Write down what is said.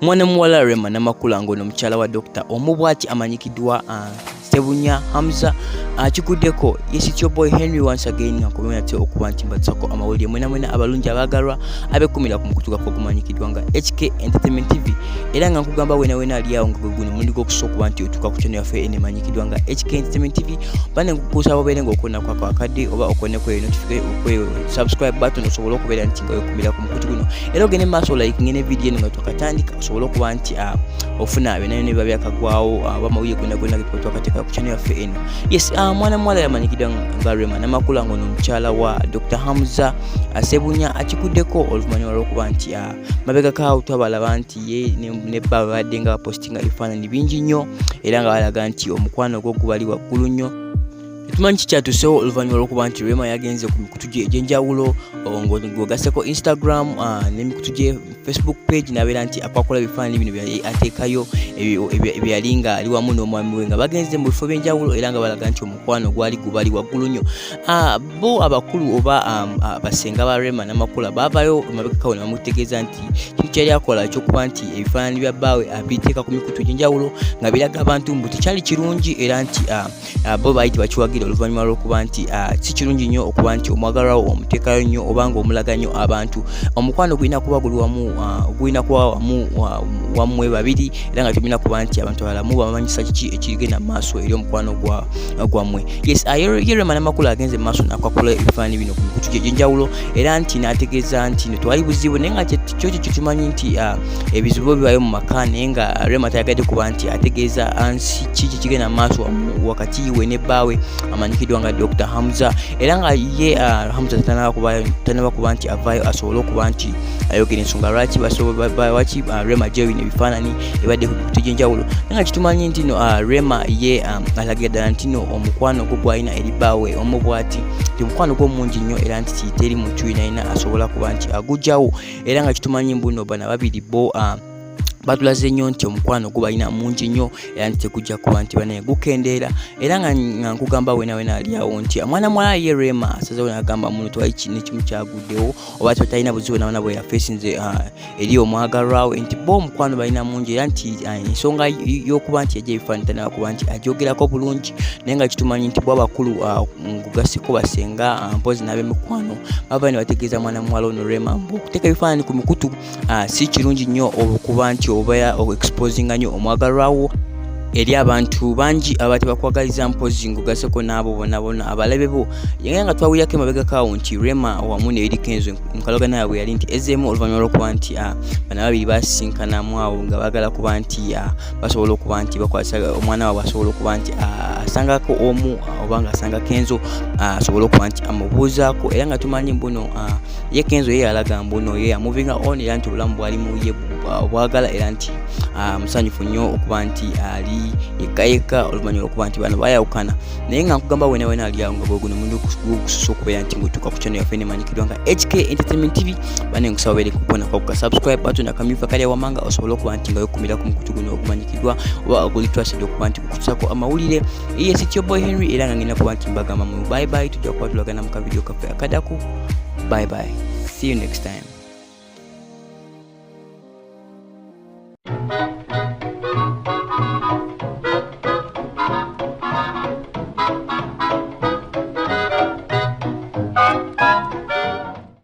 Mwana muwala Rema Namakula ng'ono mukyala wa Dokita omu bw'ati amanyikiddwa Ssebunya Hamza akiguddeko. Yes, it's your boy Henry once again, nga nkomyewo nate okuba nti mbatusako amawulire mwena mwena abalungi abaagalwa abekumira ku mukutu gwaffe ogumanyikiddwa nga HK Entertainment TV. Era nga nkugamba wena wena ali awo nga gwe guno mulundi gw'okusobola okuba nti otuuka ku channel yaffe eno emanyikiddwa nga HK Entertainment TV, bane nkukusaba obeere ng'okona kwako akadde oba okone kweyo notification subscribe button osobole okubeera nti nga wekumira ku mukutu guno, era ogende maaso likinge ne video eno nga twakatandika, osobole okuba nti ofuna byonna byonna ebiba byakagwawo, oba amawulire gonna gonna getuba twakateeka ku channel yaffe eno. Yes, mwana muwala yamanyikiddwa nga Rema Namakula ng'ono omukyala wa Dr Hamza Sebunya akikuddeko oluvannyuma lw'okuba nti mabega kaawo twabalaba nti ye ne bba babadde nga bapositinga ebifaananyi bingi nnyo, era nga balaga nti omukwano gwo gubali waggulu nnyo. Tetumanyi kikyatusewo oluvannyuma lw'okuba nti Rema yagenze ku mikutu gye egy'enjawulo, ng'ogasseko Instagram n'emikutu gye Facebook page, n'abeera nti akwakola ebifaananyi bino byeyali ateekayo ebyeyali nga ali wamu n'omwami we nga bagenze mu bifo by'enjawulo, era nga balaga nti omukwano gwali gubali waggulu nnyo. Bo abakulu oba abasenga ba Rema Namakula baavayo emabegakawo ne bamutegeeza nti kintu kyali akola ekyokuba nti ebifaananyi bya bbaawe abiteeka ku mikutu egy'enjawulo nga biraga abantu mbu tekyali kirungi, era nti bo baali tebakiwagira oluvannyuma lw'okuba nti si kirungi nnyo okuba nti omwagalwawo omuteekayo nnyo oba nga omulaga nnyo abantu. Omukwano gulina kuba guli wamu, gulina kuba wamu wammwe babiri, era nga temulina kuba nti abantu abalamu bamanyisa kiki ekigenda mu maaso eri omukwano gwammwe. Yes, ye Rema Namakula agenze mu maaso n'akwakula ebifaananyi bino ku mikutu gye egy'enjawulo, era nti n'ategeeza nti no twali buzibu, naye nga kyo kyo tumanyi nti ebizibu bibayo mu maka, naye nga Rema tayagadde kuba nti ategeeza ansi kiki kigenda mu maaso wakati we ne bbaawe amanyikiddwa nga Dr Hamza. Era nga ye Hamza tanaba kuba nti avaayo asobole okuba nti ayogera ensonga lwaki Rema Jerry ebifaananyi ebadde ku mikutu gy'enjawulo, naye nga kitumanyi nti no Rema ye alagira ddala nti no omukwano gwo gwalina eri bbaawe omu bw'ati nti omukwano gwo mungi nnyo, era nti teri muntu yenayina asobola kuba nti agugjawo. Era nga kitumanyi mbu no bano ababiri bo batulaze nnyo nti omukwano gubalina mungi nnyo, era nti tegujja kuba nti banaye gukendeera. Era nga nkugamba wena wena ali awo nti mwana muwala ye Rema asazewo nagamba muno twali nekimu kyaguddewo oba talina buzibu nabona bwe yafeesinze eri omwagalwawe, nti bo omukwano balina mungi, era nti ensonga y'okuba nti yajja ebifaananyi tanaba kuba nti agyogerako bulungi. Naye nga kitumanyi nti bo abakulu, ngugaseko basenga, mpozi n'ab'emikwano, bava ne bategeeza mwana muwala ono Rema mbu okuteeka ebifaananyi ku mikutu si kirungi nnyo okuba nti oba exposinga nnyo omwagalwawo eri abantu bangi aba tebakwagaliza, mpozi ng'ogaseko n'abo bonna bonna abalabe bo. Era nga twawulirako emabegakaawo nti Rema wamu ne Eddy Kenzo nkalogana yaabwe yali nti ezeemu oluvannyuma lw'okuba nti bano ababiri basisinkanamu awo nga baagala kuba nti basobola okuba nti bakwasa omwana waabwe asobola okuba nti asangako omu oba nga asanga Kenzo asobole okuba nti amubuuzaako. Era nga tumanyi mbuno ye Kenzo ye yalaga mbuno ye amovinga on, era nti obulamu bwalimu ye bwagala, era nti musanyufu nnyo okuba nti ali yekka yekka oluvannyuma lwokuba nti bano bayawukana. Naye nga nkugamba wena wena ali awo nga gwe guno mulundi gwokususa okubeera nti ng'otuuka ku channel yaffe nemanyikiddwa nga HK Entertainment TV, bane nkusaba obeere kubona kwa subscribe button akamyufu akali awamanga osobole okuba nti nga wekumira ku mukutu guno ogumanyikiddwa oba oguli trusted okuba nti gukutusako amawulire. Yes, it's your boy Henry, era nga ngenda kuba nti mbagamba mu bye bye, tujja kuba tulagana mu kavidiyo kaffe akadako. Bye bye, see you next time.